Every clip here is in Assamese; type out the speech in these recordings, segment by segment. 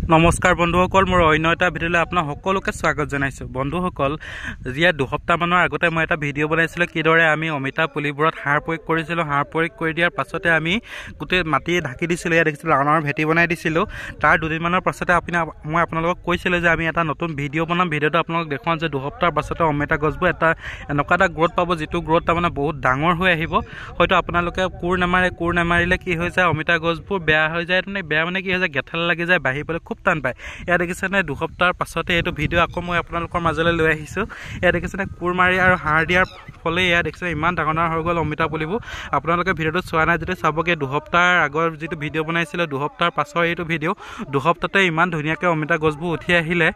নমস্কাৰ বন্ধুসকল, মোৰ অন্য এটা ভিডিঅ'লৈ আপোনাক সকলোকে স্বাগত জনাইছোঁ। বন্ধুসকল, ইয়াত দুসপ্তাহমানৰ আগতে মই এটা ভিডিঅ' বনাইছিলোঁ কিদৰে আমি অমিতা পুলিবোৰত সাৰ প্ৰয়োগ কৰিছিলোঁ। সাৰ প্ৰয়োগ কৰি দিয়াৰ পাছতে আমি গোটেই মাটি ঢাকি দিছিলোঁ, ইয়াত দেখিছিলোঁ ডাঙৰ ডাঙৰ ভেটি বনাই দিছিলোঁ। তাৰ দুদিনমানৰ পাছতে মই আপোনালোকক কৈছিলোঁ যে আমি এটা নতুন ভিডিঅ' বনাম। ভিডিঅ'টো আপোনালোকক দেখুৱাম যে দুসপ্তাহৰ পাছতে অমিতা গছবোৰ এটা এনেকুৱা এটা গ্ৰ'থ পাব যিটো গ্ৰ'থ তাৰমানে বহুত ডাঙৰ হৈ আহিব। হয়তো আপোনালোকে কোৰ নামাৰে, কোৰ নামাৰিলে কি হৈ যায়, অমিতা গছবোৰ বেয়া হৈ যায়। মানে বেয়া মানে কি হৈ যায়, গেঠেলা লাগি যায়, বাঢ়িবলৈ খুব টান পায়। ইয়াত দেখিছেনে দুসপ্তাহৰ পাছতে এইটো ভিডিঅ' আকৌ মই আপোনালোকৰ মাজলৈ লৈ আহিছোঁ। ইয়াত দেখিছেনে কোৰ মাৰি আৰু সাৰ দিয়াৰ ফলে ইয়াত দেখিছে ইমান ডাঙৰ ডাঙৰ হৈ গ'ল অমিতা পুলিবোৰ। আপোনালোকে ভিডিঅ'টো চোৱা নাই যদি চাবগৈ, দুসপ্তাহৰ আগৰ যিটো ভিডিঅ' বনাইছিলোঁ দুসপ্তাহৰ পাছৰ এইটো ভিডিঅ', দুসপ্তাহতে ইমান ধুনীয়াকৈ অমিতা গছবোৰ উঠি আহিলে।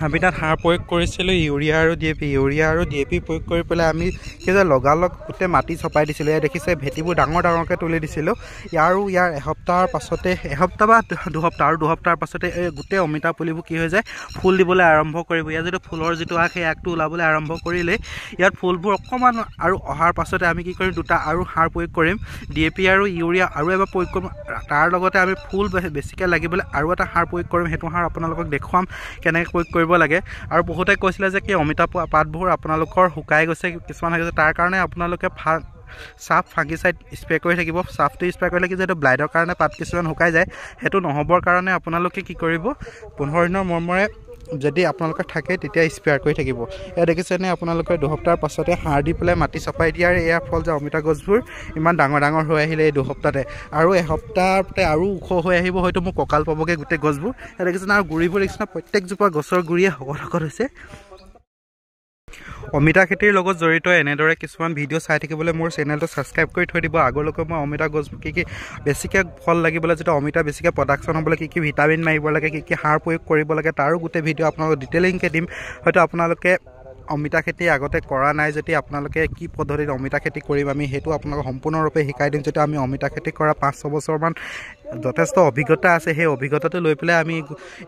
আমি তাত সাৰ প্ৰয়োগ কৰিছিলোঁ ইউৰিয়া আৰু ডি এ পি। ইউৰিয়া আৰু ডি এ পি প্ৰয়োগ কৰি পেলাই আমি কি যে লগালগ গোটেই মাটি চপাই দিছিলোঁ। ইয়াত দেখিছে ভেটিবোৰ ডাঙৰ ডাঙৰকৈ তুলি দিছিলোঁ। আৰু ইয়াৰ এসপ্তাহৰ পাছতে, এসপ্তাহ বা দুসপ্তাহ, আৰু দুসপ্তাহৰ পাছতে এই গোটেই অমিতা পুলিবোৰ কি হৈ যায়, ফুল দিবলৈ আৰম্ভ কৰিব। ইয়াত যিটো ফুলৰ যিটো আগ, সেই আগটো ওলাবলৈ আৰম্ভ কৰিলেই ইয়াত ফুলবোৰ অকণমান আৰু অহাৰ পাছতে আমি কি কৰিম, দুটা আৰু সাৰ প্ৰয়োগ কৰিম, ডি এ পি আৰু ইউৰিয়া আৰু এবাৰ প্ৰয়োগ কৰিম। তাৰ লগতে আমি ফুল বেছিকৈ লাগিবলৈ আৰু এটা সাৰ প্ৰয়োগ কৰিম। সেইটো সাৰ আপোনালোকক দেখুৱাম কেনেকৈ প্ৰয়োগ কৰিব লাগে। আৰু বহুতে কৈছিলে যে কি অমিতা পাতবোৰ আপোনালোকৰ শুকাই গৈছে, কিছুমান হৈ গৈছে, তাৰ কাৰণে আপোনালোকে চাফ ফাংগিচাইড স্প্ৰে কৰি থাকিব। চাফটো স্প্ৰে কৰিলে কি, যিহেতু ব্লাইডৰ কাৰণে পাত কিছুমান শুকাই যায়, সেইটো নহ'বৰ কাৰণে আপোনালোকে কি কৰিব, 15 দিনৰ মূৰে মূৰে যদি আপোনালোকে থাকে তেতিয়া স্প্ৰে কৰি থাকিব। ইয়াত দেখিছেনে আপোনালোকে দুসপ্তাহৰ পাছতে সাৰ দি পেলাই মাটি চপাই দিয়াৰ ইয়াৰ ফল যে অমিতা গছবোৰ ইমান ডাঙৰ ডাঙৰ হৈ আহিলে এই দুসপ্তাহতে। আৰু এসপ্তাহতে আৰু ওখ হৈ আহিব, হয়তো মোৰ কঁকাল পাবগৈ গোটেই গছবোৰ। ইয়াত দেখিছেনে আৰু গুৰিবোৰ দেখিছেনে, প্ৰত্যেকজোপা গছৰ গুৰিয়ে শকত শকত হৈছে। অমিতা খেতিৰ লগত জড়িত এনেদৰে কিছুমান ভিডিঅ' চাই থাকিবলৈ মোৰ চেনেলটো ছাবস্ক্ৰাইব কৰি থৈ দিব। আগলৈকে মই অমিতা গছবোৰ কি কি বেছিকৈ ফল লাগিবলৈ, যেতিয়া অমিতা বেছিকৈ প্ৰডাকশ্যন হ'বলৈ কি কি ভিটামিন মাৰিব লাগে, কি কি সাৰ প্ৰয়োগ কৰিব লাগে, তাৰো গোটেই ভিডিঅ' আপোনালোকক ডিটেইলিংকৈ দিম। হয়তো আপোনালোকে অমিতা খেতি আগতে কৰা নাই যদি আপোনালোকে কি পদ্ধতিত অমিতা খেতি কৰিম আমি সেইটো আপোনালোকক সম্পূৰ্ণৰূপে শিকাই দিম। যেতিয়া আমি অমিতা খেতি কৰা 5-6 বছৰমান যথেষ্ট অভিজ্ঞতা আছে, সেই অভিজ্ঞতাটো লৈ পেলাই আমি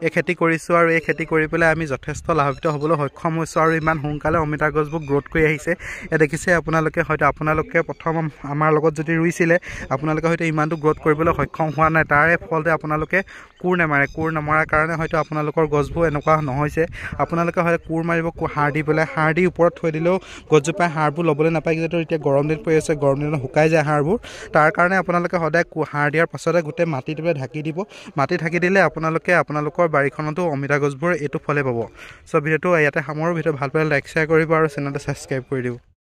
এই খেতি কৰিছোঁ আৰু এই খেতি কৰি পেলাই আমি যথেষ্ট লাভান্বিত হ'বলৈ সক্ষম হৈছোঁ। আৰু ইমান সোনকালে অমিতা গছবোৰ গ্ৰ'থ কৰি আহিছে। ইয়াত দেখিছে আপোনালোকে, হয়তো আপোনালোকে প্ৰথম আমাৰ লগত যদি ৰুইছিলে আপোনালোকে হয়তো ইমানটো গ্ৰ'থ কৰিবলৈ সক্ষম হোৱা নাই, তাৰে ফলতে আপোনালোকে কোৰ নামাৰে। কোৰ নমৰাৰ কাৰণে হয়তো আপোনালোকৰ গছবোৰ এনেকুৱা নহৈছে। আপোনালোকে হয়তো কোৰ মাৰিব, সাৰ দি পেলাই, সাৰ দি ওপৰত থৈ দিলেও গছজোপাই সাৰবোৰ ল'বলৈ নাপায়। যিহেতু এতিয়া গৰম দিন পৰি আছে, গৰম দিনত শুকাই যায় সাৰবোৰ, তাৰ কাৰণে আপোনালোকে সদায় সাৰ দিয়াৰ পাছতে গোটেই মাটি পেলাই ঢাকি দিব। মাটি ঢাকি দিলে আপোনালোকে আপোনালোকৰ বাৰীখনতো অমিতা গছবোৰ এইটো ফলে পাব। চ' ভিডিঅ'টো ইয়াতে সামৰোঁ। ভিডিঅ' ভাল পালে লাইক শ্বেয়াৰ কৰিব আৰু চেনেলটো ছাবস্ক্ৰাইব কৰি দিব।